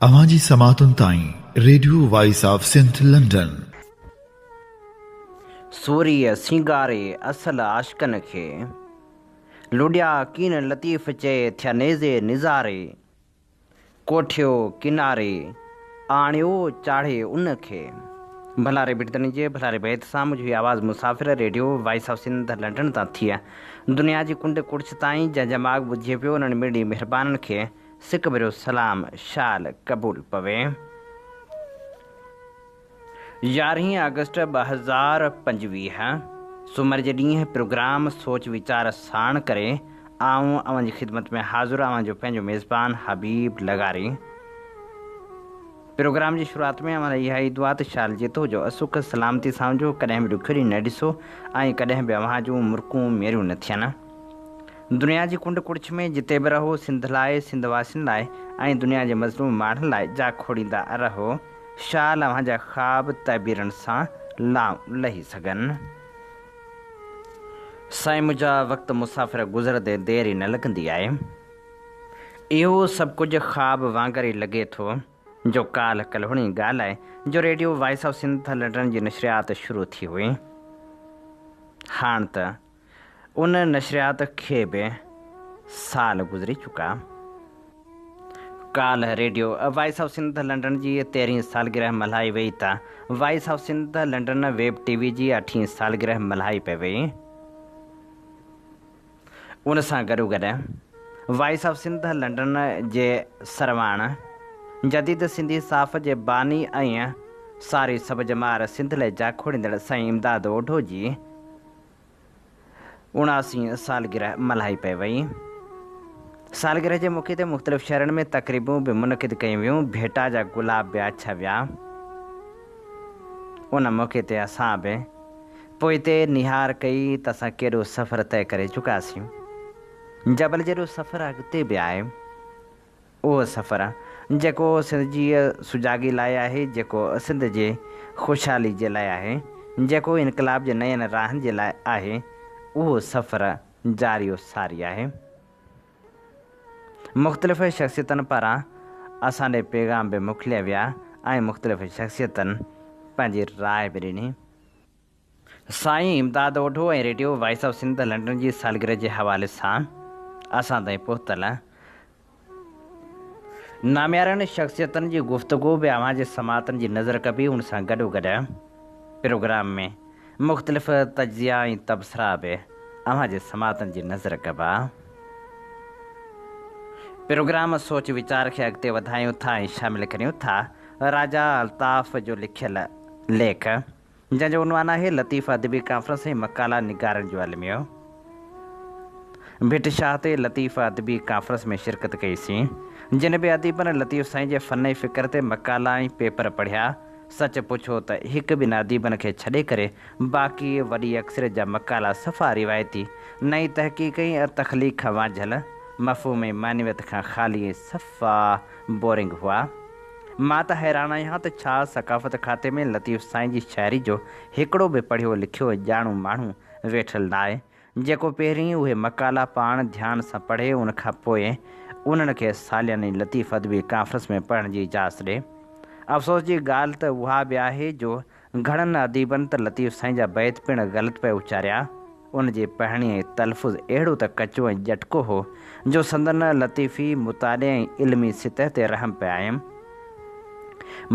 اوهان جي سماعتن تائين radio voice of Sindh London. سوريء سينگاري اصل عاشقن کي. لڏيا ڪين لطيف چئي ٿيا نيزي نظاري. ڪوٺيو ڪناري آڻيو چاڙهي ان کي. ڀلاري ڀٽ جي ڀلاري بيت سان منهنجو هي آواز مسافر radio voice of Sindh London تان ٿي دنيا جي ڪنڊ ڪڙڇ تائين جنهن جنهن ماڳ ٻڌجي پيو انهن مڙني مهربانن کي سڪ ڀريو سلام شال قبول پوي. يارهين آگسٽ 2025 سومر جي ڏينهن پروگرام سوچ ويچار ساڻ ڪري آئون اوهان جي خدمت ۾ حاضر اوهان جو پنهنجو ميزبان حبيب لغاري. پروگرام جي شروعات ۾ اوهان لاء اها ئي دعا ته شال جيتو جو سک سلامتي سان هجو ڪڏهن به ڏکيو ڏينهن نه ڏسو ۽ ڪڏهن به اوهان جون مرڪون ميريون نه ٿين. دنيا جي ڪنڊ ڪڙڇ ۾ جتي به رهو، سنڌ لاء، سنڌ واسين لاء ۽ دنيا جي مظلوم ماڻهن لاء جاکوڙيندا رهو. شال اوهان جا خواب تعبيرن سان لائون لهي سگهن. سائين منهنجا وقت مسافر گذرندي دير ئي نه لڳندي آهي. اهو سڀ ڪجهه خواب وانگر ئي لڳي ٿو جو ڪالهه ڪلهوڻي ڳالهه آهي جو radio voice of Sindh London جي نشريات شروع ٿي هئي. هاڻ ته ان نشريات کي به سال گذري چڪا. ڪالهه radio voice of Sindh London جي تيرهين سالگرهه ملهائي وئي ته voice of Sindh London web T V جي اٺين سالگرهه ملهائي پئي وئي. ان سان گڏوگڏ وائس آف سنڌ لنڊن جي سرواڻ، جديد سنڌي صحافت جي باني ۽ ساري سڀ ڄمار سنڌ لئه جاکوڙيندڙ سائين امداد اوڍو جي اڻاسين سالگرهه ملهائي پئي وئي. سالگرهه جي موقعي تي مختلف شهرن ۾ تقريبون به منعقد ڪيون ويون، ڀيٽا جا گلاب به آڇيا ويا. ان موقعي تي اسان به پوئتي نهار ڪئي ته اسان ڪيڏو سفر طئي ڪري چڪاسين. جبل جيڏو سفر اڳتي به آهي. اهو سفر جيڪو سنڌ جي سجاڳي لاء آهي، جيڪو سنڌ جي خوشحالي جي لاء آهي، جيڪو انقلاب جي نين راهن جي لاء آهي، اهو سفر جاري و ساري آهي. مختلف شخصيتن پاران اسان ڏي پيغام به موڪليا ويا ۽ مختلف شخصيتن پنهنجي راء به ڏني. سائين Imdad Odho ۽ radio voice of Sindh London جي سالگرهه جي حوالي سان اسان تائين پهتل ناميارن شخصيتن جي گفتگو به اوهان جي سماعتن جي نظر ڪبي ان سان گڏوگڏ پروگرام ۾ مختلف تجزيا ۽ تبصرا به اوهان جي سماعتن جي نظر ڪبا. پروگرام سوچ ويچار کي اڳتي وڌايون ٿا ۽ شامل ڪريون ٿا راجا الطاف جو لکيل ليک. جنهن جو عنوان آهي لطيف ادبي ڪانفرنس ۽ مقالا نگارن جو الميو. ڀٽ شاهه تي لطيف ادبي ڪانفرنس ۾ شرڪت ڪئي سين. جن به اديبن لطيف سائين جي فن ۽ فڪر تي مقالا ۽ پيپر پڙهيا، سچ پڇو ته هڪ ٻن اديبن کي ڇڏي ڪري باقي وڏي اڪثريت جا مقالا صفا روايتي، نئين تحقيق ۽ تخليق کان وانجهيل، مفهوم ۽ معنويت کان خالي ۽ صفا بورنگ هئا. مان ته حيران آهيان ته ڇا ثقافت کاتي ۾ لطيف سائين جي شاعري جو هڪڙو به پڙهيو لکيو ۽ ڄاڻو ماڻهو ويٺل ناهي، جيڪو پهرين اهي مقالا پاڻ ڌيان سان پڙهي ان کان پوء انهن کي سالياني لطيف ادبي ڪانفرنس ۾ پڙهڻ جي اجازت ڏي. افسوس جي ڳالهه ته اها به آهي جو گهڻن اديبن ته لطيف سائين جا بيت پڻ غلط پئي اچاريا. ان جي پڙهڻي ۽ تلفظ اهڙو ته ڪچو ۽ ڄٽڪو هو، جو سندن لطيفي مطالعي ۽ علمي سطح تي رحم پئي آيم.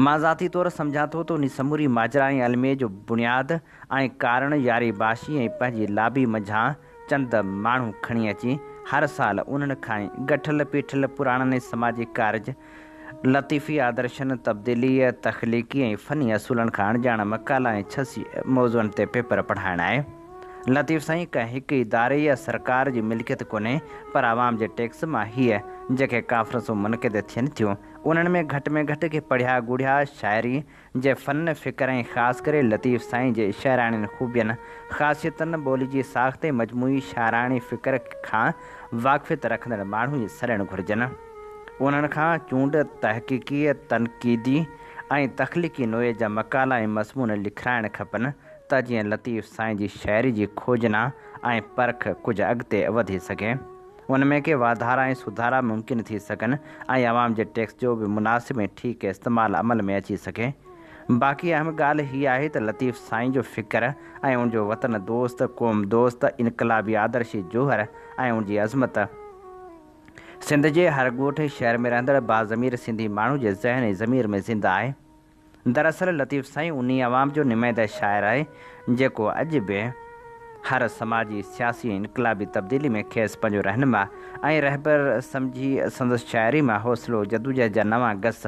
مان ذاتي طور سمجهان ٿو ته انهي سموري ماجرا ۽ الميي جو بڻياد ۽ ڪارڻ ياري باشي ۽ پنهنجي لابي منجهان چند ماڻهو کڻي اچي هر سال انهن کان ئي گٺل پيٺل پراڻن ۽ سماجي ڪارج لطيفي آدرشن، تبديليء، تخليقي ۽ فني اصولن کان اڻڄاڻ مقالا ۽ ڇسي موضوعن تي پيپر پڙهائڻ آهي. لطيف سائين ڪنهن هڪ اداري يا سرڪار جي ملڪيت ڪونهي پر عوام جي ٽيڪس مان هيء جيڪي ڪانفرنسون منعقد ٿين ٿيون انهن ۾ گهٽ ۾ گهٽ ڪي پڙهيا ڳڙهيا شاعري جي فن، فڪر ۽ خاص ڪري لطيف سائين جي شاعراڻين خوبين، خاصيتن، ٻولي جي ساخت ۽ مجموعي شاعراڻي فڪر کان واقفيت رکندڙ ماڻهو ئي سڏڻ گهرجن. انهن کان چونڊ تحقيقي، تنقيدي ۽ تخليقي نوعيت جا مقالا ۽ مضمون لکرائڻ کپن ته جيئن لطيف سائين جي شاعري جي کوجنا ۽ پرک ڪجهه اڳتي وڌي سگهي. ان ۾ ڪي واڌارا ۽ سڌارا ممڪن ٿي سگهن ۽ عوام جي ٽيڪس جو به مناسب ۽ ٺيڪ استعمال عمل ۾ اچي سگهي. باقي اهم ڳالهه هي آهي ته لطيف سائين جو فڪر ۽ ان جو وطن دوست، قوم دوست، انقلابي آدرشي جوهر ۽ ان جي عظمت سنڌ جي هر ڳوٺ ۽ شهر ۾ رهندڙ باضمير سنڌي ماڻهو جي ذهن ۽ ضمير ۾ زنده آهي. دراصل لطيف سائين انهي عوام جو نمائنده شاعر آهي، جيڪو اڄ به هر سماجي، سياسي ۽ انقلابي تبديلي ۾ کيس پنهنجو رهنما ۽ رهبر سمجهي سندس شاعري مان حوصلو، جدوجهد جا نوان گس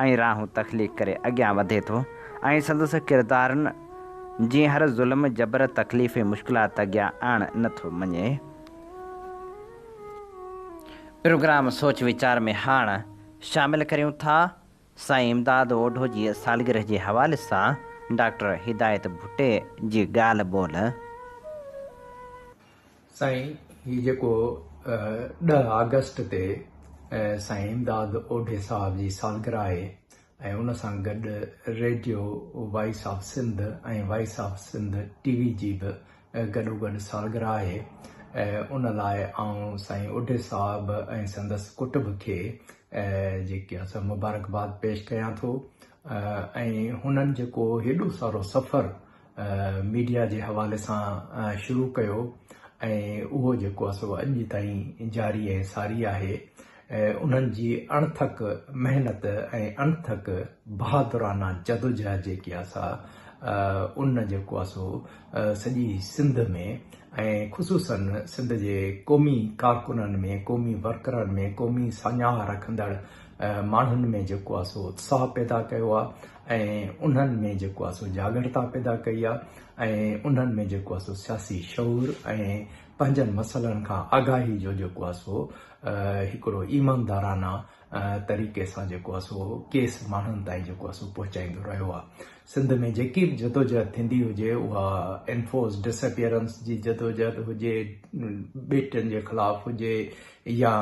۽ راهون تخليق ڪري اڳيان وڌي ٿو ۽ سندس ڪردارن جيئن هر ظلم، جبر، تڪليف ۽ مشڪلات اڳيان آڻ نه ٿو مڃي. پروگرام سوچ ويچار ۾ هاڻ شامل ڪريون ٿا سائين امداد اوڍو جي سالگرهه جي حوالي سان ڊاڪٽر هدايت ڀٽي جي ڳالهه ٻولهه. سائين هي جيڪو ڏهه آگسٽ تي سائين امداد اوڍي صاحب جي سالگرهه آهي ۽ ان سان گڏ radio voice of Sindh ۽ voice of Sindh T V جي به گڏوگڏ سالگرهه آهي ان لاء آئون سائين اوڍي صاحب ۽ سندس ڪٽنب کي جيڪي آهي سو مبارڪباد پيش ڪيان ٿو ۽ هنن جيڪو هيڏو سارو سفر ميڊيا جي حوالي سان شروع ڪيو ۽ اهو جيڪو آهي سو اڄ تائين جاري ۽ ساري آهي انهن جي اڻٿڪ محنت ۽ اڻٿڪ بهادرانه جدوجهد جيڪي آهي سا ان جيڪو آهي سو سڄي سنڌ ۾ ۽ خصوصن سنڌ جي قومي ڪارڪنن ۾ قومي ورڪرن ۾ قومي ساڃاهه رکندڙ ماڻهن ۾ جيڪو آهي سو اتساهه پيدا ڪيو آهي ۽ انهن ۾ جيڪو آهي سو جاڳرتا پيدا ڪئي آهي ۽ انهن ۾ جيڪو آهي سو سياسي شعور ۽ پنهنجن مسئلن کان آگاهي جو جيڪو آهي سو هڪڙو ايماندارانه طريقي سان جيڪو آهي سو ڪيس ماڻهن تائين جيڪو آهي سو پهچائيندو رهيو آهي. سنڌ ۾ جيڪي به جدوجهد ٿيندي هجي اها انفورس ڊس اپيئرنس جي جدوجهد هجي، ٻيٽن جي خلاف هجي يا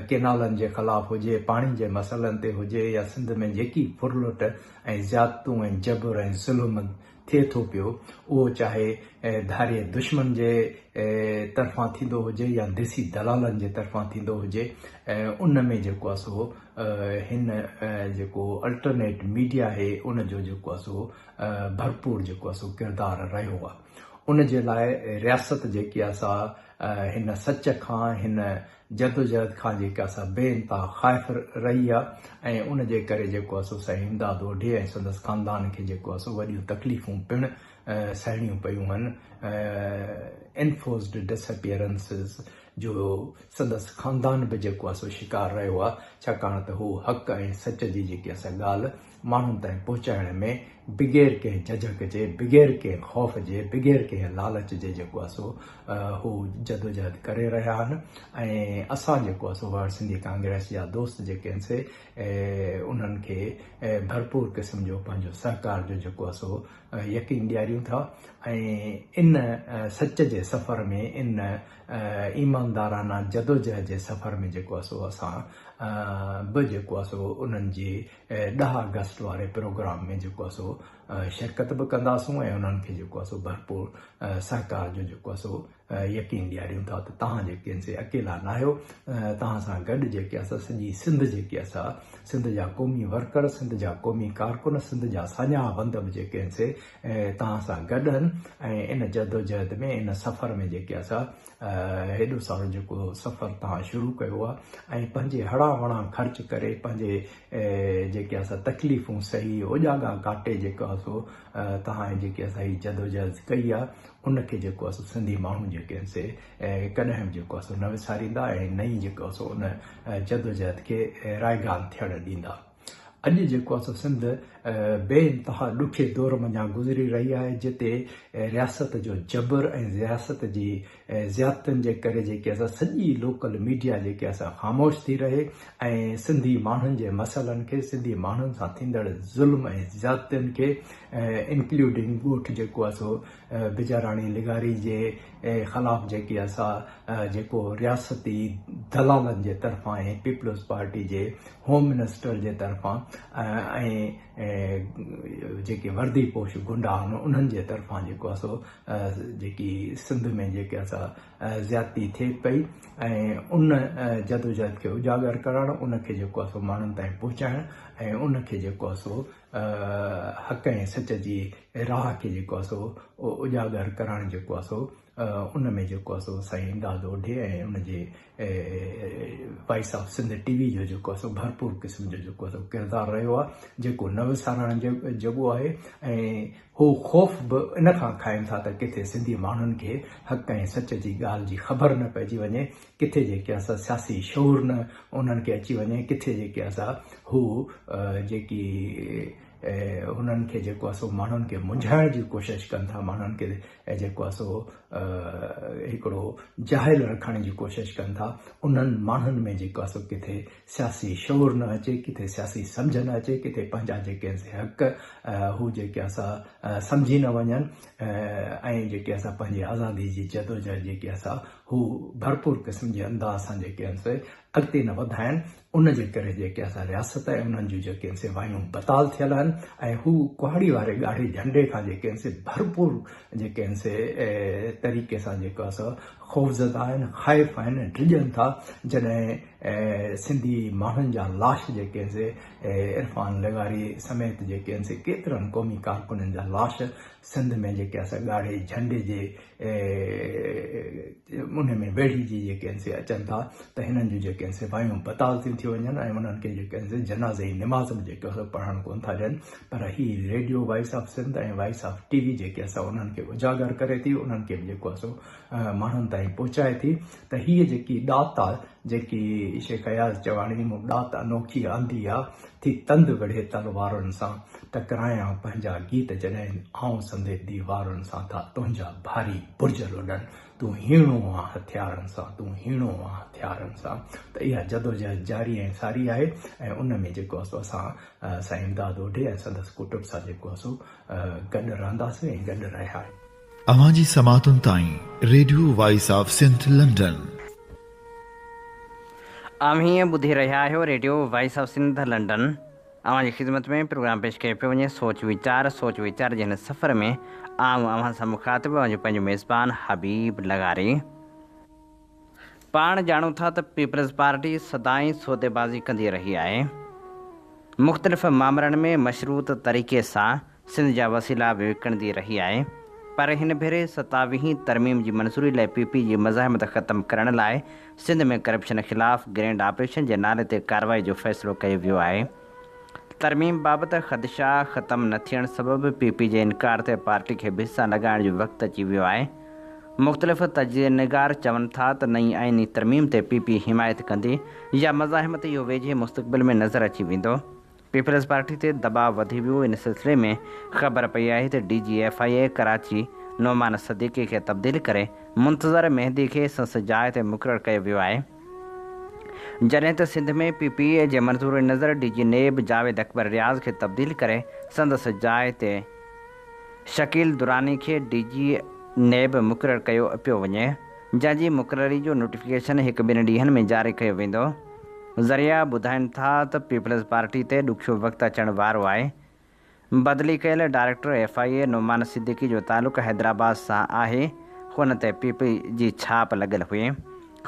ڪينالن جي خلاف هجي، پاڻي جي مسئلن تي هجي يا سنڌ ۾ جيڪي ڦرلٽ ۽ زيادتون ۽ جبر ۽ ظلم ٿئي ٿو پيو اهو چاهي ڌارئي دشمن جي طرفان ٿيندو هجي يا ديسي دلالن جي طرفان ٿيندو هجي ان ۾ جيڪو آهي سو هن جيڪو الٽرنيٽ ميڊيا آهي ان جو جيڪو آهي سو ڀرپور جيڪو آهي سو ڪردار رهيو آهي ان جي لاء رياست جيڪي آهي سا هن سچ کان هن جدوجهد کان جيڪا سا بي انتها خائف رهي آ ۽ ان جي ڪري جيڪو آ سو سائين امداد اوڍي ۽ سندس خاندان کي جيڪو آ سو وڏيون تڪليفون پڻ سهڻيون پيون هن انفورسڊ ڊس اپيئرنسز جو سندس خاندان به جيڪو آ سو شڪار رهيو آ ڇاڪاڻ ته هو حق ۽ سچ جي جيڪي آ سا ڳالهه ماڻهن تائين پهچائڻ ۾ بغير ڪنهن جهجهڪ جي، بغير ڪنهن خوف جي، بغير ڪنهن لالچ جي جيڪو آهي سو هو جدوجهد ڪري رهيا آهن ۽ اسان جيڪو آهي سو ورلڊ سنڌي ڪانگريس جا دوست جيڪي آهن سي انهن کي ڀرپور قسم جو پنهنجو سهڪار جو جيڪو آهي سو يقين ڏياريون ٿا ۽ ان سچ جي سفر ۾ ان ايماندارانه جدوجهد جي سفر ۾ جيڪو آهي سو اسان به جيڪو آهي سو انهن جي ڏهه آگسٽ واري پروگرام ۾ جيڪو آهي سو شرڪت به ڪنداسون ۽ انهن کي جيڪو آهي سو ڀرپور سهڪار جو جيڪو آهي سو يقين ڏياريون ٿا ته توهان جيڪي آهن سي اڪيلا ناهيو توهان سان گڏ جيڪي آهي سا سڄي سنڌ جيڪي آهي سا سنڌ جا قومي ورڪر سنڌ جا قومي ڪارڪن سنڌ جا ساڃاهه وند به جيڪي آهن سي توهان سان گڏ آهن ۽ ان جدوجهد ۾ ان سفر ۾ جيڪي آهي سا هيڏو سارو جيڪو سفر توهان شروع ڪيو آهي ۽ پنهنجي هڙان وڙان خرچ ڪري پنهنجي جيڪي آهي سا تڪليفون سهي اوڄاڳا ڪاٽي جيڪو آهي سو توهان جيڪي آهي سا هي جدوجهد ڪئي آهي ان کي جيڪو آهي سو سنڌي ماڻهو جيڪي آهن سي ڪڏهن به جيڪو آهي سو نه وساريندا ۽ نه ئي جيڪو آهي سو ان جدوجهد کي رائگان ٿيڻ ڏيندا. اڄ جيڪو آهي سو سنڌ بي انتها ڏکي دور منجهان گذري رهي آهي جتي رياست جو جبر ۽ رياست جي زيادتين جي ڪري جيڪي آهي سا سڄي لوڪل ميڊيا جيڪي آهي سا خاموش ٿي رهي ۽ سنڌي ماڻهن جي مسئلن کي سنڌي ماڻهن سان ٿيندڙ ظلم ۽ زيادتين کي انڪلوڊنگ ڳوٺ جيڪو آهي سو بجاراڻي لغاري جي خلاف جيڪي آهي سا جيڪو رياستي دلالن جي طرفان ۽ پيپلز پارٽي جي هوم منسٽر جي طرفان ۽ جيڪي وردي پوش گنڊا آهن انهن جي طرفان جيڪو آهي سو جيڪي سنڌ ۾ جيڪي آهي سا زيادتي ٿئي پئي ۽ ان جدوجهد کي اجاگر ڪرڻ ان کي جيڪو آهي سو ماڻهن تائين پهچائڻ ۽ ان کي جيڪو آهي سو حق ۽ سچ جي راهه کي جيڪو آهي سو اجاگر ڪرڻ جيڪو آهي سو ان ۾ جيڪو آهي سو سائين امداد اوڍي ۽ ان جي voice of Sindh T V جو جيڪو آهي سو ڀرپور قسم جو جيڪو آهي سو ڪردار رهيو آهي جيڪو نه وسارڻ جوڳو آهي ۽ هو خوف به ان کان کائن ٿا ته ڪٿي سنڌي ماڻهن کي حق ۽ سچ جي ڳالهه جي خبر نه پئجي وڃي ڪٿي جيڪي آهي سا سياسي شعور نه انهن کي اچي وڃي ڪٿي جيڪي آهي سا هو جيڪي انهن کي جيڪو آهي سو ماڻهن کي منجهائڻ جي ڪوشش ڪن ٿا ماڻهن کي جيڪو آهي سو هڪڙو جاهل رکڻ جي ڪوشش ڪن ٿا انهن ماڻهن ۾ جيڪو آهي سو ڪٿي سياسي شعور نه اچي ڪٿي سياسي سمجهه نه اچي ڪٿي پنهنجا جيڪي آهن سي حق هو جيڪي آهي سا سمجهي نه وڃن ۽ جيڪي آهي سا پنهنجي آزادي جي جدوجهد جيڪي آهي سا هو ڀرپور قسم جي انداز سان جيڪي آهن سي اڳتي نه وڌائن ان جي ڪري جيڪي اسان رياست ۽ انهن جون جيڪي آهن سي وايون بتال ٿيل آهن ۽ هو ڪهاڙي واري ڳاڙهي جهنڊي کان جيڪي آهن سي ڀرپور جيڪي آهن سي طريقي سان جيڪو آهي سو خوفزده آهن خائف آهن ڊڄن ٿا جڏهن سنڌي ماڻهن جا لاش جيڪي آهن سي عرفان لغاري سميت جيڪي آهن سي ڪيترن قومي ڪارڪنن جا لاش سنڌ ۾ جيڪي آهي سا ڳاڙهي جهنڊي جي ان ۾ ويڙهي جي جيڪي آهن سي اچن ٿا ته هنن جون جيڪي آهن سي وايون بتال ٿيون ٿي وڃن ۽ انهن کي جيڪي آهن سي جنازي جي نماز به جيڪو سو پڙهڻ ڪونه ٿا ڏين پر هي radio voice of Sindh ۽ voice of T V جيڪي آهي سا انهن کي اجاگر ڪري ٿي انهن کي به جيڪو آهي سو ماڻهن تائين پهچائي ٿي ته هيء جيڪي ڏات آهي جيڪي شيخ اياز چواڻي مون ڏات انوکي آندي آ ٿي تند وڙهي تلوارن سان ٽڪرايان پنهنجا گيت جڏهن آئون سندي ديوارن سان ٿا تنهنجا ڀاري برج لڏن تون هيڻو آن هٿيارن سان تون هيڻو آن هٿيارن سان ته اها جدوجهد جاري ۽ ساري آهي ۽ ان ۾ جيڪو آهي سو اسان سائين امداد اوڍي ۽ سندس ڪٽنب سان جيڪو آهي سو گڏ رهنداسين ۽ گڏ رهيا آهيون. اوهان جي سماعتن تائين radio voice of Sindh London. اوهين ٻڌي رهيا آهيو radio voice of Sindh London. اوهان جي خدمت ۾ پروگرام پيش ڪيو پيو وڃي سوچ ويچار سوچ ويچار جي هن سفر ۾ آئون اوهان سان مخاطب اوهان جو پنهنجو ميزبان حبيب لغاري. پاڻ ڄاڻون ٿا ته پيپلز پارٽي سدائين سوديبازي ڪندي رهي آهي. مختلف مامرن ۾ مشروط طريقي سان سنڌ جا وسيلا به وڪڻندي رهي آهي پر هن ڀيري ستاويهين ترميم جي منظوري لاء پي پي جي مزاحمت ختم ڪرڻ لاء سنڌ ۾ ڪرپشن خلاف گرينڊ آپريشن جي نالي تي ڪارروائي جو فيصلو ڪيو ويو آهي. ترميم بابت خدشا ختم نه ٿيڻ سبب پي پي جي انڪار تي پارٽي کي ڀيسا لڳائڻ جو وقت اچي ويو آهي. مختلف تجزيه نگار چون ٿا ته نئين آئيني ترميم تي پي پي حمايت ڪندي يا مزاحمت اهو ويجهي مستقبل ۾ نظر اچي ويندو. پيپلز پارٽي تي دٻاء وڌي ويو، ان سلسلي ۾ خبر پئي آهي ته D G F I A Karachi Noman Siddiqui کي تبديل ڪري منتظر مهدي کي سندس جاء تي مقرر ڪيو ويو آهي، جڏهن ته سنڌ ۾ پي پي اي جي منظور نظر D G NAB Javed Akbar Riaz کي تبديل ڪري سندس جاء تي شڪيل دراني کي ڊي جي نيب مقرر ڪيو پيو وڃي، جنهن جي مقرري جو نوٽيفڪيشن هڪ ٻن ڏينهن ۾ جاري ڪيو ويندو. ذريعا ٻڌائين ٿا ته پيپلز پارٽي تي ڏکيو وقت اچڻ وارو آهي. بدلي ڪيل director F I A Noman Siddiqui جو تعلق حيدرآباد سان آهي، هن تي پي پي جي ڇاپ لڳل هئي.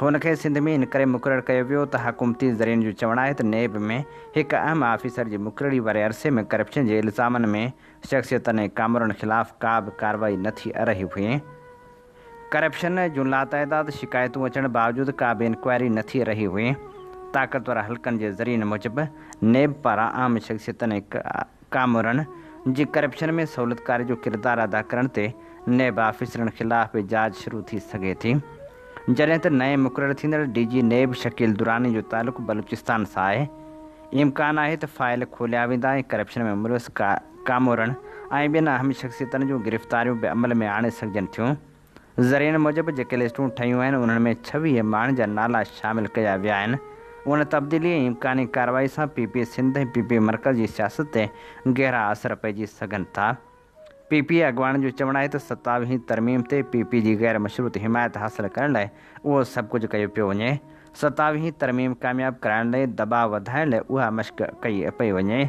هن کي سنڌ ۾ ان ڪري مقرر ڪيو ويو ته حڪومتي ذريعن جو چوڻ آهي ته نيب ۾ هڪ اهم آفيسر جي مقرري واري عرصي ۾ ڪرپشن جي الزامن ۾ شخصيتن ۽ ڪامورن خلاف ڪا به ڪارروائي نه ٿي رهي هئي. ڪرپشن جون لاتعداد شڪايتون اچڻ باوجود ڪا به انڪوائري نه ٿي رهي هئي. طاقتور حلقن جي ذريعن موجب نيب پاران عام شخصيتن ۽ ڪامورن جي ڪرپشن ۾ سهولتڪاري جو ڪردار ادا ڪرڻ تي نيب آفيسرن خلاف به جاچ شروع ٿي سگهي ٿي. جڏهن ته نئين مقرر ٿيندڙ D G NAB Shakeel Durrani جو تعلق بلوچستان سان آهي. امڪان آهي ته فائل کوليا ويندا ۽ ڪرپشن ۾ ملوث ڪامورن ۽ ٻين اهم شخصيتن جون گرفتاريون به عمل ۾ آڻي سگهجن ٿيون. ذريعن موجب جيڪي لسٽون ٺهيون آهن انهن ۾ 26 ماڻهن جا نالا شامل ڪيا ويا آهن. ان تبديلي ۽ امڪاني ڪارروائي سان P P Sindh ۽ P P مرڪز جي سياست تي گهرا اثر پئجي سگهن ٿا. پي پي اڳواڻن جو چوڻ آهي ته ستاويهين ترميم تي پي پي جي غير مشروط حمايت حاصل ڪرڻ لاء اهو سڀ ڪجهه ڪيو پيو وڃي. ستاويهين ترميم ڪامياب ڪرائڻ لاء دٻاء وڌائڻ لاء اها مشق ڪئي پئي وڃي.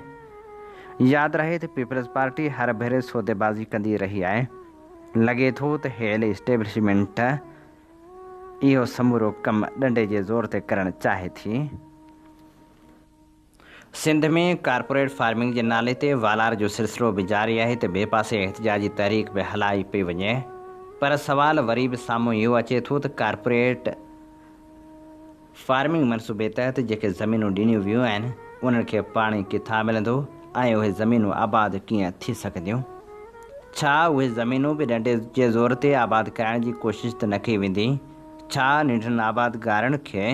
ياد رهي ته پيپلز پارٽي هر ڀيري سوديبازي ڪندي رهي آهي. لڳي ٿو ته هيل اسٽيبلشمينٽ اهو سمورو ڪم ڏنڊي جي زور تي ڪرڻ چاهي ٿي. سنڌ ۾ ڪارپوريٽ فارمنگ جي نالي تي والار جو سلسلو به جاري آهي ته ٻئي پاسي احتجاجي تحريڪ به هلائي پئي وڃي پر سوال وري به سامهون اهو اچي ٿو ته ڪارپوريٽ فارمنگ منصوبي تحت جيڪي زمينون ڏنيون ويون آهن انهن کي پاڻي ڪٿان ملندو ۽ اهي زمينون آباد ڪيئن ٿي سگهنديون؟ ڇا اهي زمينون به ڏنڊي جي زور تي آباد ڪرائڻ جي ڪوشش ته نه ڪئي ويندي؟ ڇا ننڍن آبادگارن کي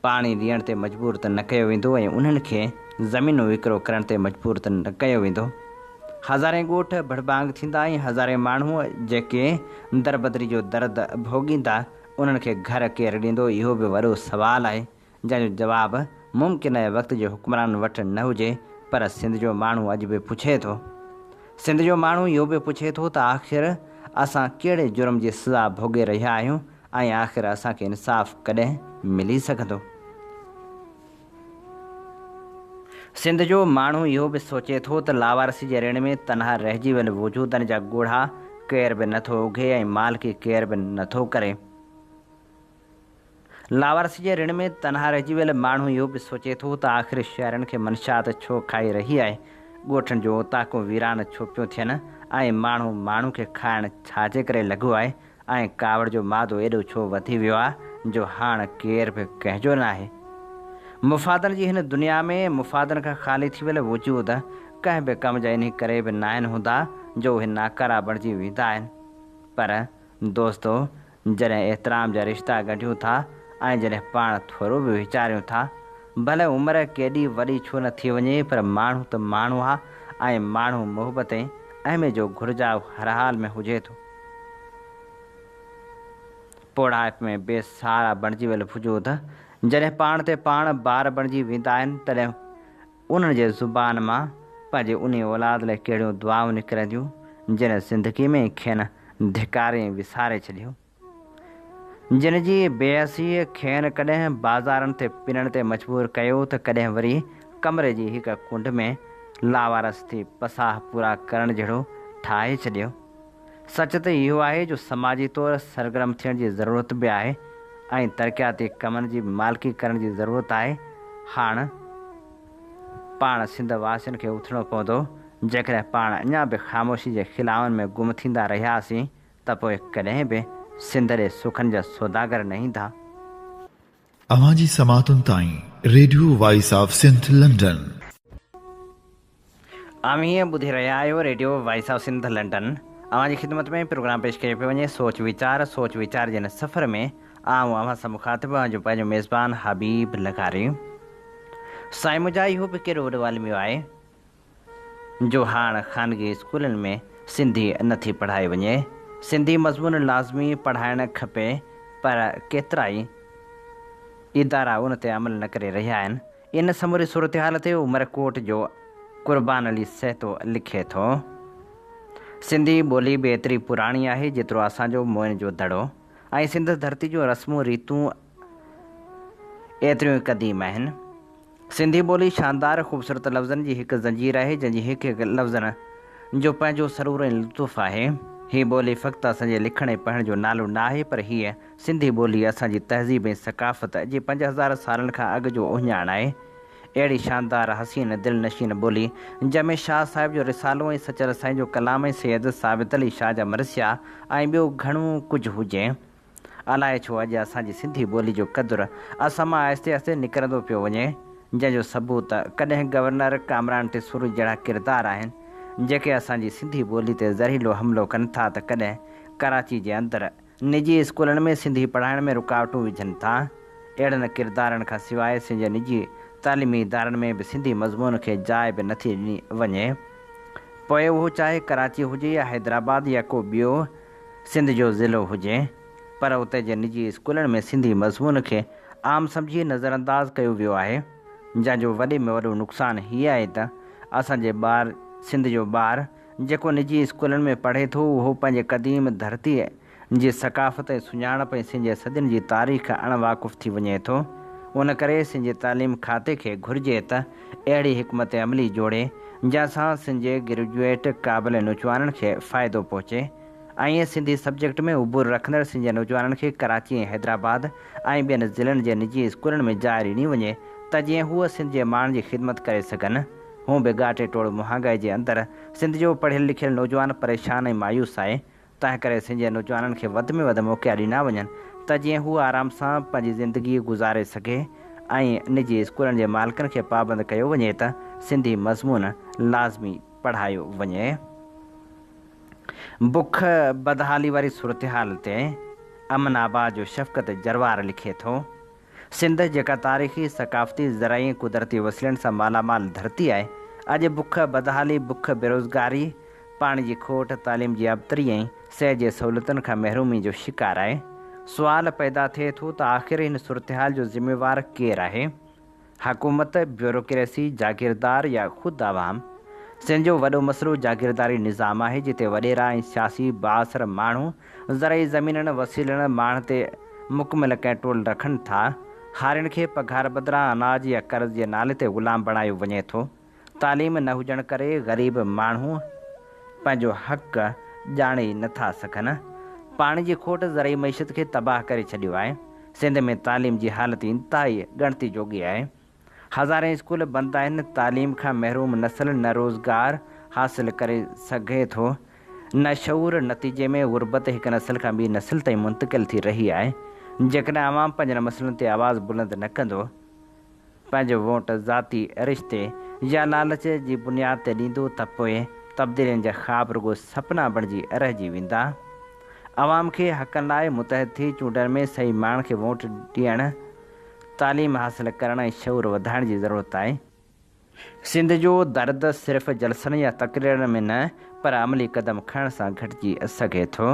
پاڻي ڏيڻ تي مجبور ته نه ڪيو ويندو ۽ انهن کي زمينون وڪرو ڪرڻ تي مجبور ته نه ڪيو ويندو. هزارين ڳوٺ ڀڙڀانگ ٿيندا ۽ هزارين ماڻهو جيڪي دربدري جو درد ڀوڳيندا انهن کي گهر ڪير ڏيندو اهو به وڏو سوال آهي جنهن جو جواب ممڪن آهي وقت جي حڪمرانن وٽ نه هجي پر سنڌ جو ماڻهو اڄ به پڇي ٿو. سنڌ جو ماڻهو اهو به پڇي ٿو ته آخر اسان ڪهڙي جرم جي سزا ڀوڳي رهيا آهيون ۽ آخر اسان کي انصاف ڪڏهن ملي سگهندو؟ سنڌ جو ماڻهو اهو به سوچي ٿو ته لاوارثي جي رڻ ۾ تنها رهجي ويل وجودن جا ڳوڙها ڪير به نٿو اگهي ۽ مالڪي ڪير به نٿو ڪري. لاوارثي جي رڻ ۾ تنها رهجي ويل ماڻهو اهو به سوچي ٿو ته آخر شهرن کي منشيات ڇو کائي رهي آهي، ڳوٺن جون اوطاقون ويران ڇو پيون ٿين ۽ ماڻهو ماڻهو کي کائڻ ڇا جي ڪري لڳو آهي ۽ ڪاوڙ جو مادو ايڏو ڇو وڌي ويو آهي جو هاڻ ڪير به ڪنهن جو ناهي. مفادن جي هن دنيا ۾ مفادن کان خالي ٿي ويل وجود ڪنهن به ڪم جا انهي ڪري به ناهن هوندا جو اهي ناڪارا بڻجي ويندا آهن پر دوستو! جڏهن احترام جا رشتا ڳنڍيون ٿا ۽ جڏهن پاڻ ٿورو به ويچاريون ٿا، ڀلي عمر ڪيڏي وڏي ڇو نه ٿي وڃي پر ماڻهو ته ماڻهو آ ۽ ماڻهو محبت ۽ اهمي جو گهرجائو هر حال ۾ هجي ٿو. پوڙهائپ ۾ بي سهارا بڻجي ويل وجود جڏهن پاڻ تي پاڻ بار بڻجي ويندا آهن تڏهن انهن جي زبان مان پنهنجي انهي اولاد لاء ڪهڙيون دعائون نڪرنديون، جن زندگي ۾ ئي کين ڌڪاري ۽ وساري ڇڏيو. جن جي بيحسيء کين ڪڏهن بازارن تي پنڻ تي مجبور ڪيو ته ڪڏهن وري ڪمري جي هڪ ڪنڊ ۾ لاوارث ٿي پساهه پورا ڪرڻ جهڙو ٺاهي ڇڏيو. سچ ته اهو آهي جو سماجي طور سرگرم ٿيڻ جي ضرورت به آهي ۽ ترقياتي ڪمن جي به مالڪي ڪرڻ جي ضرورت آهي. هاڻ پاڻ سنڌ واسين کي اٿڻو پوندو. جيڪڏهن پاڻ اڃا به خاموشي جي خلائن ۾ گم ٿيندا رهياسين ته پوء ڪڏهن به سنڌ ڏي سکن جا سوداگر نه ايندا. اوهان جي سماعتن تائين radio voice of Sindh London. اوهين ٻڌي رهيا آهيو radio voice of Sindh London. اوهان جي خدمت ۾ پروگرام پيش ڪيو پيو وڃي سوچ ويچار سوچ ويچار جي هن سفر ۾ آئون اوهان سان مخاطب اوهان جو پنهنجو ميزبان حبيب لغاري. سائين منهنجا اهو به ڪيڏو وڏو الميو آهي جو هاڻ خانگي اسڪولن ۾ سنڌي نه ٿي پڙهائي وڃي. سنڌي مضمون لازمي پڙهائڻ کپي پر ڪيترائي ادارا ان تي عمل نه ڪري رهيا آهن. ان سموري صورتحال تي عمرڪوٽ جو قربان علي سهتو لکي ٿو، سنڌي ٻولي به ايتري پراڻي آهي جيترو اسان جو موئن جو دڙو ۽ سنڌ ڌرتي جون رسمون ريتون ايتريون ئي قديم آهن. سنڌي ٻولي شاندار خوبصورت لفظن جي هڪ زنجير آهي جنهن جي هڪ هڪ لفظن جو پنهنجو سرور ۽ لطف آهي. هي ٻولي فقط اسان جي لکڻ ۽ پڙهڻ جو نالو نه آهي پر هيء سنڌي ٻولي اسان جي تهذيب ۽ ثقافت جي 5000 سالن کان اڳ جو اهڃاڻ آهي. اهڙي شاندار، حسين، دلنشين ٻولي، جنهن ۾ شاهه صاحب جو رسالو ۽ سچل سائين جو ڪلام ۽ سيد ثابت علي شاهه جا مرثيا ۽ ٻيو گهڻو ڪجهه هجي. الائي ڇو اڄ اسان جي سنڌي ٻولي جو قدر اسان مان آهستي آهستي نڪرندو پيو وڃي، جنهن جو ثبوت ڪڏهن گورنر ڪامران ٽيسوري جهڙا ڪردار آهن، جيڪي اسان جي سنڌي ٻولي تي زهريلو حملو ڪن ٿا ته ڪڏهن ڪراچي جي اندر نجي اسڪولن ۾ سنڌي پڙهائڻ ۾ رڪاوٽون وجهن ٿا. اهڙن ڪردارن کان سواء سنڌ جي نجي تعليمي ادارن ۾ به سنڌي مضمون کي جاء به نٿي ڏني وڃي. پوء اهو چاهي ڪراچي هجي يا حيدرآباد يا ڪو ٻيو سنڌ جو ضلعو هجي پر اتي جي نجي اسڪولن ۾ سنڌي مضمون کي عام سمجهي نظرانداز ڪيو ويو آهي جنهن جو وڏي ۾ وڏو نقصان هي آهي ته اسان جي ٻار سنڌ جو ٻار جيڪو نجي اسڪولن ۾ پڙهي ٿو اهو پنهنجي قديم ڌرتيء جي ثقافت ۽ سڃاڻپ ۽ سنڌ جي صدين جي تاريخ کان اڻ واقف ٿي وڃي ٿو. ان ڪري سنڌ جي تعليم کاتي کي گهرجي ته اهڙي حڪمت عملي جوڙي، جنهن سان سنڌ جي گريجوئيٽ قابل نوجوانن کي فائدو پهچي. ائين سنڌي سبجيڪٽ ۾ عبور رکندڙ سنڌ جي نوجوانن کي ڪراچي ۽ حيدرآباد ۽ ٻين ضلعن جي نجي اسڪولن ۾ جاء ڏني وڃي ته جيئن هو سنڌ جي ماڻهن جي خدمت ڪري سگهن. هونء به ڳاٽي ٽوڙ مهانگائي جي اندر سنڌ جو پڙهيل لکيل نوجوان پريشان ۽ مايوس آهي، تنهنڪري سنڌ جي نوجوانن کي وڌ ۾ وڌ موقعا ڏنا وڃن ته جيئن هو آرام سان پنهنجي زندگي گذاري سگهي ۽ نجي اسڪولن جي مالڪن کي پابند ڪيو وڃي ته سنڌي مضمون لازمي پڙهايو وڃي. بک بدحالي واري صورتحال تي امن آباد جو شفقت جروار لکي ٿو. سنڌ جيڪا تاريخي، ثقافتي، زرعي ۽ قدرتي وسيلن سان مالا مال ڌرتي آهي، اڄ بک، بدحالي، بک، بيروزگاري، پاڻي جي کوٽ، تعليم جي ابتري ۽ صحت جي سهولتن کان محرومي جو شڪار آهي. سوال پيدا ٿئي ٿو ته آخر هن صورتحال جو ذميوار ڪير آهي؟ حڪومت، بيوروڪريسي، جاگيردار يا خود عوام؟ سنڌ جو وڏو مسئلو جاگيرداري نظام آهي جتي وڏيرا ۽ سياسي بااثر ماڻهو زرعي زمينن، وسيلن، ماڻهن تي مڪمل ڪنٽرول رکن ٿا. هارين کي پگهار بدران اناج يا قرض جي نالي تي غلام بڻايو وڃي ٿو. تعليم نه هجڻ ڪري غريب ماڻهو پنهنجو حق ڄاڻي ئي نه ٿا سگهن. پاڻي جي کوٽ زرعي معيشت کي تباهه ڪري ڇڏيو آهي. سنڌ ۾ تعليم جي حالت انتهائي ڳڻتي جوڳي آهي. هزارين اسڪول بند آهن، تعليم کان محروم نسل نه روزگار حاصل ڪري سگهي ٿو نه شعور، نتيجي ۾ غربت هڪ نسل کان ٻي نسل تائين منتقل ٿي رهي آهي. جيڪڏهن عوام پنهنجن مسئلن تي آواز بلند نه ڪندو، پنهنجو ووٽ ذاتي رشتي يا لالچ جي بنياد تي ڏيندو ته پوء تبديلين جا خواب رڳو سپنا بڻجي رهجي ويندا. عوام کي حقن لاء متحد ٿي چونڊن ۾ صحيح ماڻهن کي ووٽ ڏيڻ، تعليم حاصل ڪرڻ ۽ شعور وڌائڻ جي ضرورت آهي. سنڌ جو درد صرف جلسن يا تقريرن ۾ نه پر عملي قدم کڻڻ سان گهٽجي سگهي ٿو.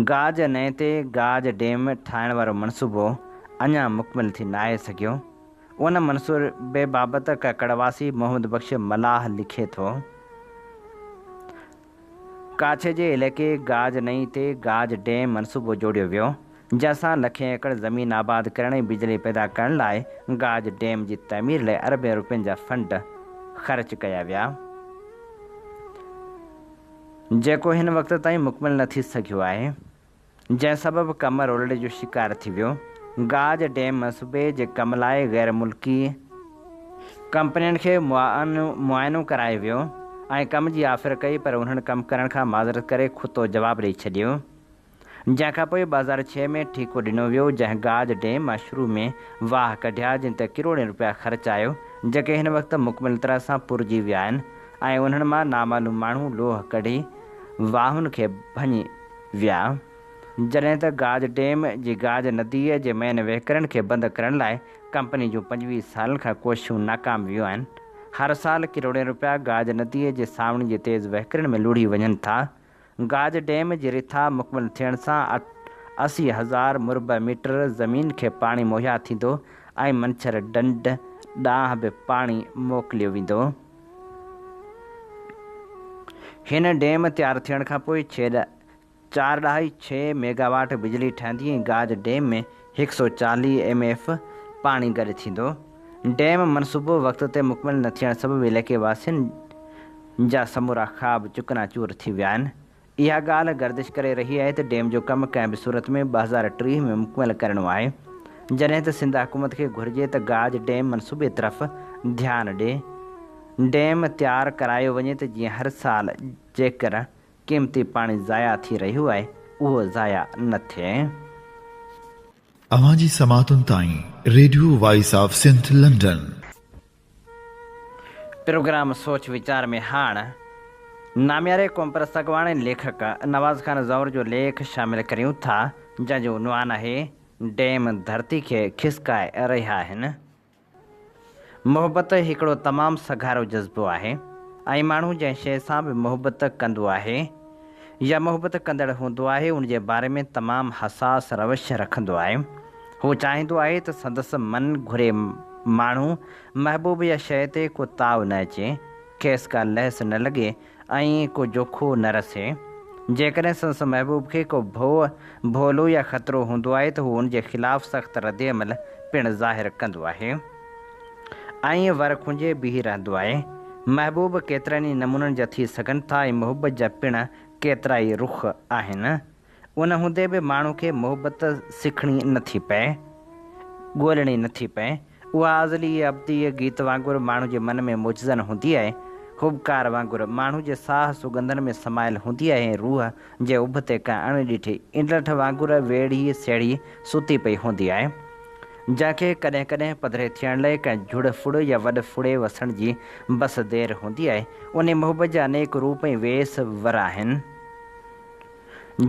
گاج نئين تي گاج ڊيم ٺاهڻ وارو منصوبو اڃا مڪمل ٿي ناهي سگهيو. ان منصوبي بابت ڪڪڙ واسي محمد بخش ملاح لکي ٿو. ڪاڇي جي علائقي گاج نئين تي گاج ڊيم منصوبو جوڙيو ويو، جنهن سان لکين ايڪڙ زمين آباد ڪرڻ ۽ بجلي پيدا ڪرڻ لاء گاج ڊيم جي تعمير لاء اربين روپين جا فنڊ خرچ ڪيا ويا، جيڪو هن وقت تائين مڪمل نه ٿي سگهيو آهي. جنهن سبب ڪم رولڙي جو شڪار ٿي ويو. گاج ڊيم منصوبي جي ڪم لاء غير ملڪي ڪمپنين کي معائنو ڪرايو ويو ۽ ڪم جي آفر ڪئي پر انهن ڪم ڪرڻ کان معذرت ڪري کتو جواب ڏئي ڇڏيو. جنهن کانپوء 2006 ۾ ٺيڪو ڏنو ويو جنهن گاج ڊيم مان شروع ۾ واهه ڪڍيا جن تي ڪروڙين روپيا خرچ آيو جيڪي هن وقت مڪمل طرح سان پورجي ويا آهن ۽ انهن مان نامعلوم ماڻهو لوهه ڪڍي واهن کي ڀڃي ويا، جڏهن ته گاج ڊيم جي گاج نديء جي مين وهڪرن کي بند ڪرڻ لاء ڪمپني جون 25 سالن کان ڪوششون ناڪام ويون آهن. هر سال ڪروڙين روپيا گاج نديء جي سانوڻي جي تيز وهڪرن ۾ لوڙهي وڃن ٿا. گاج ڊيم جي رٿا مڪمل ٿيڻ سان 80 هزار مربع ميٽر زمين کي پاڻي مهيا ٿيندو ۽ منڇر ڍنڍ ڏانهن به پاڻي موڪليو ويندو. هن ڊيم تيار ٿيڻ کانپوء چار ڏهائي ڇهه ميگاواٽ بجلي ٺهندي ۽ گاج ڊيم ۾ 140 ايم ايف پاڻي گڏ ٿيندو. ڊيم منصوبو وقت تي مڪمل نه ٿيڻ سبب علائقي واسين جا سمورا خواب چڪنا چور ٿي ويا آهن. اها ڳالهه گردش ڪري رهي آهي ته ڊيم جو ڪم ڪنهن به صورت ۾ 2030 ۾ مڪمل ڪرڻو آهي، جڏهن ته سنڌ حڪومت کي گهرجي ته گاج ڊيم منصوبي طرف ڌيان ڏي ڊيم تيار ڪرايو وڃي ته جيئن هر سال جيڪر قيمتي پاڻي ضايع ٿي رهيو آهي اهو ضايع نه ٿئي. اوهان جي سماعتن تائين radio voice of Sindh London. Programme سوچ ويچار ۾ هاڻ نامياري قومپرست اڳواڻ ۽ ليکڪ نواز خان زئور جو ليک شامل ڪريون ٿا، جنهن جو عنوان آهي، ڊيم ڌرتي کي کسڪائي رهيا آهن. محبت هڪڙو تمام سگهارو جذبو آهي ۽ ماڻهو جنهن شيء سان به محبت ڪندو آهي يا محبت ڪندڙ هوندو آهي ان جي باري ۾ تمام حساس روش رکندو آهي. هو چاهيندو آهي ته سندس من گهري ماڻهو، محبوب يا شيء تي ڪو تاء نه اچي، کيس ڪا لهس نه لڳي ۽ ڪو جوکو نه رسي. جيڪڏهن سندس محبوب کي ڪو ڀؤ، ڀولو يا خطرو هوندو آهي ته هو ان جي خلاف سخت ردعمل پڻ ظاهر ڪندو آهي ۽ ور کنجي بيهي رهندو آهي. محبوب ڪيترن ئي نمونن جا ٿي سگهن ٿا ۽ محبت جا پڻ ڪيترائي رخ آهن. ان هوندي به ماڻهو کي محبت سکڻي نه ٿي پئي، ڳولڻي نه ٿي پئي. اها ازلي ابدي گيت وانگر ماڻهو جي من ۾ موجزن هوندي آهي. هٻڪار وانگر ماڻهو جي ساهه سڳنڌن ۾ سمايل هوندي آهي ۽ روح جي اڀ تي ڪنهن اڻ ڏٺي انڊلٺ وانگر ويڙهي سيڙهي ستي پئي هوندي آهي، جنهن کي ڪڏهن ڪڏهن پڌري ٿيڻ لئه ڪنهن جهڙ ڦڙ يا وڏ ڦڙي وسڻ جي بس دير هوندي آهي. انهي محبت جا انيڪ روپ ۽ ويس ور آهن.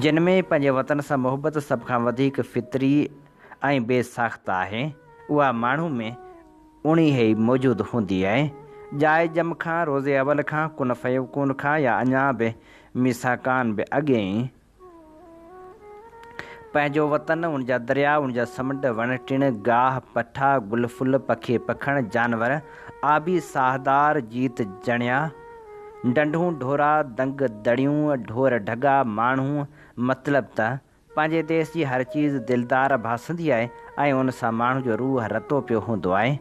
جن ۾ پنهنجي وطن سان محبت سڀ کان وڌيڪ فطري ۽ بي ساخته آهي، اها ماڻهو ۾ اڻيهي ئي موجود هوندي آهي. ڄائي ڄم کان، روز اول کان، ڪن فيڪون کان يا اڃا به ميثاقان به اڳي ئي پنهنجو وطن، ان جا درياء، ان جا سمنڊ، وڻ ٽڻ، گاهه پٺا، گل ڦل، پکي پکڻ، جانور، آبي ساهدار، جيت جڻيا، ڍنڍون ڍورا، دنگ دڙيون، ڍور ڍڳا، ماڻهو، مطلب ته پنهنجي ديس جي هر چيز دلدار ڀاسندي آهي ۽ ان سان ماڻهو جو روح رتو پيو هوندو آهي.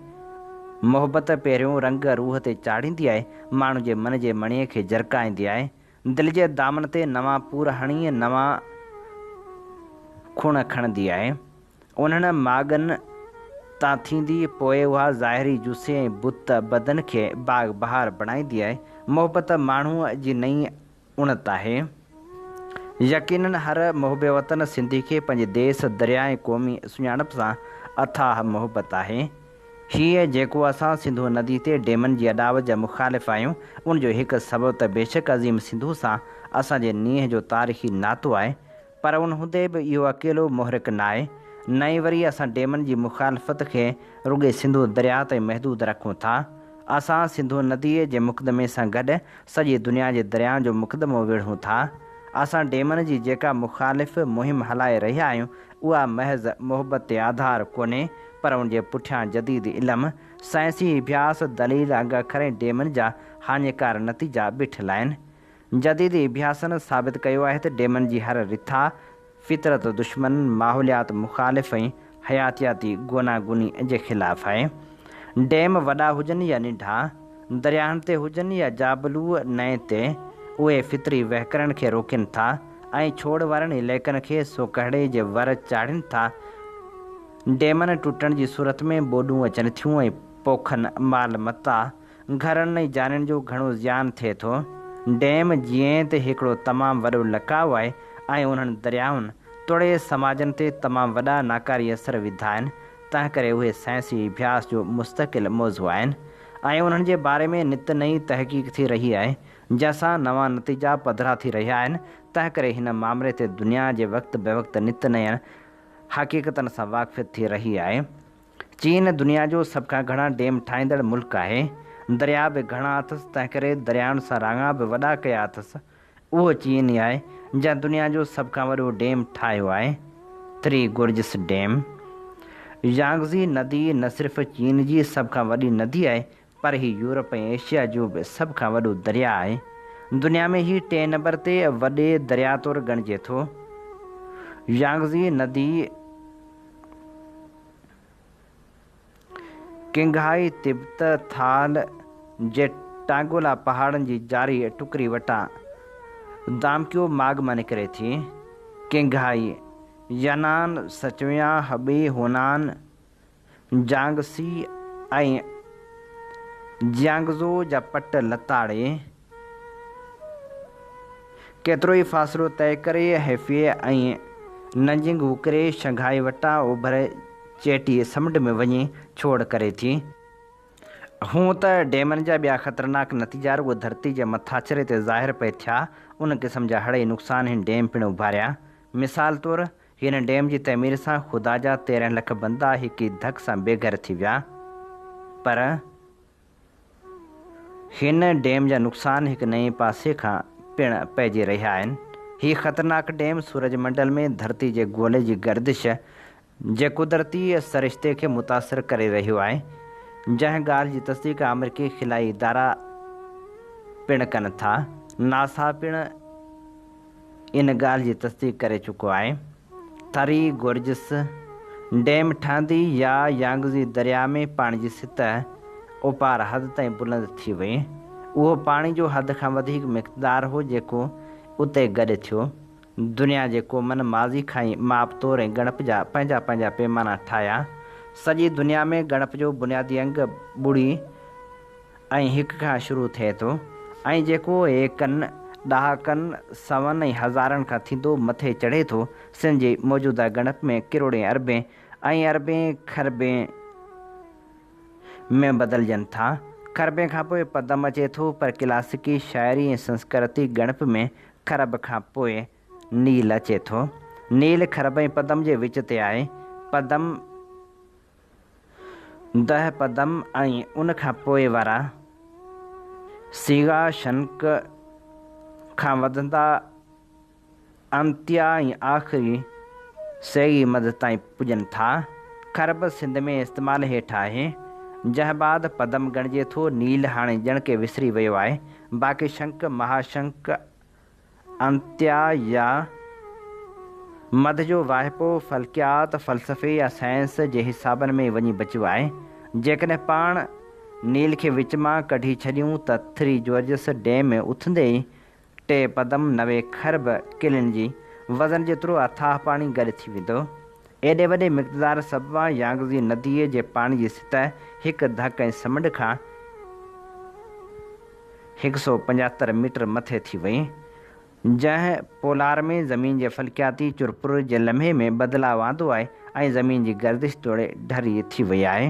محبت پهريون رنگ روح تي چاڙهيندي آهي، ماڻهو جي من جي مڻيي کي جرڪائيندي آهي، دل جي دامن تي نوان پور هڻي نوان کڻ کڻندي آهي. انهن ماڳن تان ٿيندي پوء اها ظاهري جثي ۽ بت بدن کي باغ بهار بڻائيندي آهي. محبت ماڻهوء جي نئين اڻت آهي. يقينن هر محب وطن سنڌي کي پنهنجي ديس، درياء ۽ قومي سڃاڻپ سان اٿاهه محبت آهي. هيء جيڪو اسان سنڌو ندي تي ڊيمن جي اڏاوت جا مخالف آهيون، ان جو هڪ سبب ته بيشڪ عظيم سنڌو سان اسان جي نينهن جو تاريخي ناتو آهي، پر ان هوندي به اهو اڪيلو محرڪ ناهي، نه ئي وري اسان ڊيمن جي مخالفت کي رڳي سنڌو درياهه تائين محدود رکون ٿا. اسان سنڌو نديء جي مقدمي سان گڏ سڄي دنيا جي درياهن جو مقدمو وڙهون ٿا. اسان ڊيمن جي جيڪا مخالف مهم هلائي رهيا آهيون، اها محض محبت تي آڌار ڪونهي، پر ان جي پٺيان جديد علم، سائنسي اڀياس، دليل، انگ اکر ۽ ڊيمن جا هاڃيڪار نتيجا بيٺل آهن. جديد اڀياسن ثابت ڪيو آهي ته ڊيمن جي هر رٿا فطرت دشمن، ماحوليات مخالف ۽ حياتياتي گوناگوني جي خلاف آهي. ڊيم وڏا هجن يا ننڍا، درياهن تي هجن يا جابلو نئين تي، اهي فطري وهڪرن کي روڪين ٿا ۽ ڇوڙ وارن علائقن کي سوڪهڙي جي ور چاڙهين ٿا. ڊيمن ٽٽڻ جي صورت ۾ ٻوڏون اچن ٿيون ۽ پوکن، مال متاع، گهرن ۽ جانين جو گهڻو زيان ٿئي ٿو. ڊيم جيئن ته هڪڙو تمام وڏو لقاء آهي ۽ انهن درياهن توڙي سماجن تي تمام وڏا ناڪاري اثر وڌا آهن، تنهنڪري اهي سائنسي اڀياس جو مستقل موضوع آهن ۽ انهن جي باري ۾ نت نئين تحقيق ٿي رهي آهي، جنهن سان نوان نتيجا پڌرا ٿي رهيا آهن، تنهنڪري هن مامري تي دنيا جي وقت بوقت نت نين حقيقتن سان واقفيت ٿي رهي آهي. چين دنيا جو سڀ کان گهڻا ڊيم ٺاهيندڙ ملڪ آهي. درياء به گهڻا اٿس، تنهنڪري دريائن سان راڱا به وڏا ڪيا اٿس. اهو چين ئي آهي، جنهن دنيا جو سڀ کان وڏو ڊيم ٺاهيو آهي، ٿري گورجس ڊيم. يانگزي ندي نه صرف چين جي سڀ کان وڏي ندي آهي، پر هي يورپ ۽ ايشيا جو به سڀ کان وڏو درياء آهي. دنيا ۾ هي ٽئين نمبر تي وڏي درياء طور ڳڻجي ٿو. يانگزي ندي. ڪنگهائي تبت ٿال جي ٽانگولا پهاڙن جي جاري ٽڪري وٽان دامڪيو ماڳ مان نڪري ٿي. ڪنگهائي، ينان، سچويان، هبي، هونان، جانگسي ۽ جيانگزو جا پٽ لتاڙي، ڪيترو ئي فاصلو طئي ڪري هيفي ۽ ننجنگ اڪري شنگهائي وٽان اوڀر چيٽي سمنڊ ۾ وڃي ڇوڙ ڪري ٿي. هونء ته ڊيمن جا ٻيا خطرناڪ نتيجا رڳو ڌرتي جي مٿاڇري تي ظاهر پئي ٿيا، ان قسم جا هڙئي نقصان هن ڊيم پڻ اڀاريا. مثال طور، هن ڊيم جي تعمير سان خدا جا 13 لک بندا هڪ ئي ڌڪ سان بي گهر ٿي ويا، پر. هن ڊيم جا نقصان هڪ نئين پاسي کان پڻ پئجي رهيا آهن. هي خطرناڪ ڊيم سورج منڊل ۾ ڌرتي جي گولي جي گردش جي قدرتي سرشتي کي متاثر ڪري رهيو آهي، جنهن ڳالهه جي تصديق آمريڪي خلائي ادارا پڻ ڪن ٿا. ناسا پڻ. ان ڳالهه جي تصديق ڪري چڪو آهي. ٿري گورجس ڊيم ٺهندي يا يانگزي درياء ۾ پاڻي جي سطح اپار حد تائين بلند ٿي وئي. اهو پاڻي جو حد کان وڌيڪ مقدار هو جيڪو اتي گڏ ٿيو. دنيا جي قومن ماضي کان ئي ماپ تور ۽ ڳڻپ جا پنهنجا پنهنجا پيمانا ٺاهيا. سڄي دنيا ۾ ڳڻپ جو بنيادي انگ ٻڙي ۽ هڪ کان شروع ٿئي ٿو ۽ جيڪو ايڪن، ڏهاڪن، سون ۽ هزارن کان ٿيندو مٿي چڙهي ٿو. سن جي موجوده ڳڻپ ۾ ڪروڙين اربين ۽ اربين کربين ۾ بدلجن ٿا. کربين کان پوء پدم اچي ٿو پر ڪلاسيڪي شاعري ۽ سنسڪرتي ڳڻپ ۾ کرب کان پوء نيل اچي ٿو. نيل کرب ۽ پدم جي وچ تي آهي. پدم دهه پدم ۽ ان کان پوء وارا صيغا شنڪ کان وڌندا انتيا ۽ آخري صيغي مد تائين پڄن ٿا. کرب سنڌ ۾ استعمال هيٺ آهي. جنهن بعد پدم ڳڻجي ٿو. نيل هاڻي ڄڻ ڪي وسري ويو آهي. باقي شنڪ، مهاشنڪ، انتيا يا مڌ جو واهپو فلڪيات، فلسفي يا سائنس جي حسابن ۾ وڃي بچيو آهي. جيڪڏهن پاڻ نيل کي وچ مان ڪڍي ڇڏيون ته ٿري جورجس ڊيم ۾ اٿندي ئي ٽي پدم 90 کرب ڪلين جي وزن جيترو اٿاهه پاڻي گڏ ٿي ويندو. ايڏي وڏي مقدار سببان يانگزي نديء جي پاڻي جي سطح هڪ ڌڪ ۽ سمنڊ کان 175 ميٽر مٿي ٿي وئي، جنهن پولار ۾ زمين جي فلڪياتي چرپر جي لمحي ۾ بدلاء آندو آهي ۽ زمين جي گردش توڙي ڍري ٿي وئي آهي.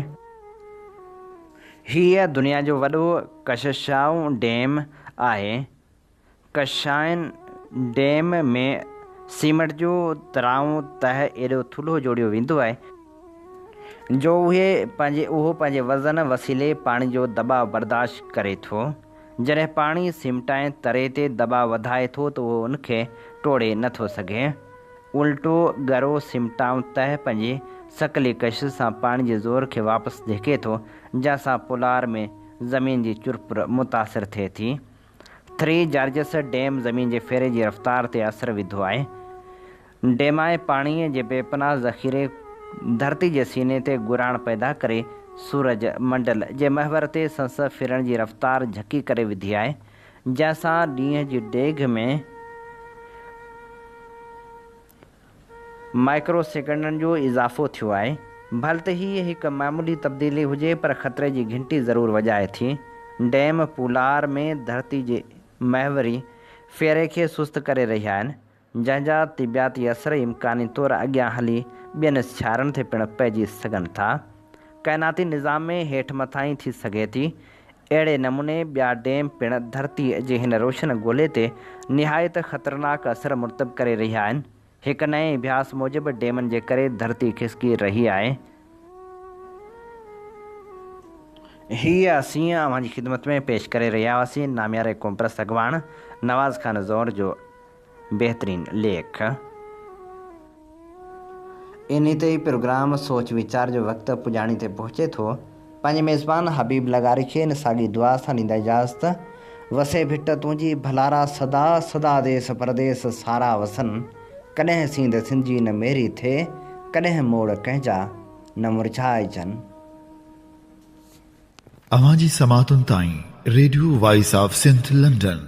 هيء دنيا جو وڏو ڪششائون ڊيم آهي. ڪشائن ڊيم ۾ سيمنٽ جو ترائون تهه ايڏو ٿلهو جوڙيو ويندو آهي، جو اهي پنهنجي اهو پنهنجي وزن وسيلي پاڻي جو دٻاء برداشت ڪري ٿو. جڏهن پاڻي سيمٽائين تري تي دٻاء وڌائي ٿو ته اهو ان کي ٽوڙي نه ٿو سگهي. الٽو ڳرو سيمٽائون تهه پنهنجي ثقلي ڪشش سان پاڻي جي زور کي واپس ڌڪي ٿو، جنهن سان پولار ۾ زمين جي چرپر متاثر ٿئي ٿي. ٿري جارجس ڊيم زمين جي ڦيري جي رفتار تي اثر وڌو آهي. ڊيمائي پاڻيء جي بي پناهه ذخيري ڌرتي جي سيني تي گراڻ پيدا ڪري سورج منڊل جي محور تي سنس ڦرڻ جي رفتار جهڪي ڪري وڌي آهي، جنهن سان ڏينهن جي ڊيگهه ۾ مائڪرو سيڪنڊن جو اضافو ٿيو آهي. ڀل ته هيء هڪ معمولي تبديلي هجي پر خطري جي گهنٽي ضرور وڄائي ٿي. ڊيم پولار ۾ ڌرتي جي محوري ڦيري کي سست ڪري رهيا آهن، جنهن جا طبيعاتي اثر امڪاني طور اڳيان هلي ٻين سيارن تي پڻ پئجي سگهن ٿا. ڪائناتي نظام ۾ هيٺ مٿاهين ٿي سگهي ٿي. اهڙي نموني ٻيا ڊيم پڻ ڌرتيء جي هن روشن گولي تي نهايت خطرناڪ اثر مرتب ڪري رهيا آهن. هڪ نئين اڀياس موجب ڊيمن جي ڪري ڌرتي کسڪي رهي آهي. هيء اسين اوهان جي خدمت ۾ پيش ڪري رهيا هئاسين نامياري قومپرست اڳواڻ نواز خان زئور جو بهترين ليک. انهي تي ئي پروگرام سوچ ويچار جو وقت پڄاڻي تي پهچي ٿو. پنهنجي ميزبان حبيب لغاري کي ان ساڳي دعا سان ڏيندا اجازت. وسي ڀٽ تنهنجي ڀلارا سدا سدا ديس پرديس سارا وسن. ڪڏهن سينڌ سنڌجي نه ميري ٿئي ڪڏهن موڙ ڪنهن جا نه مرجهائجن. اوهان جي سماعتن تائين radio voice of Sindh London.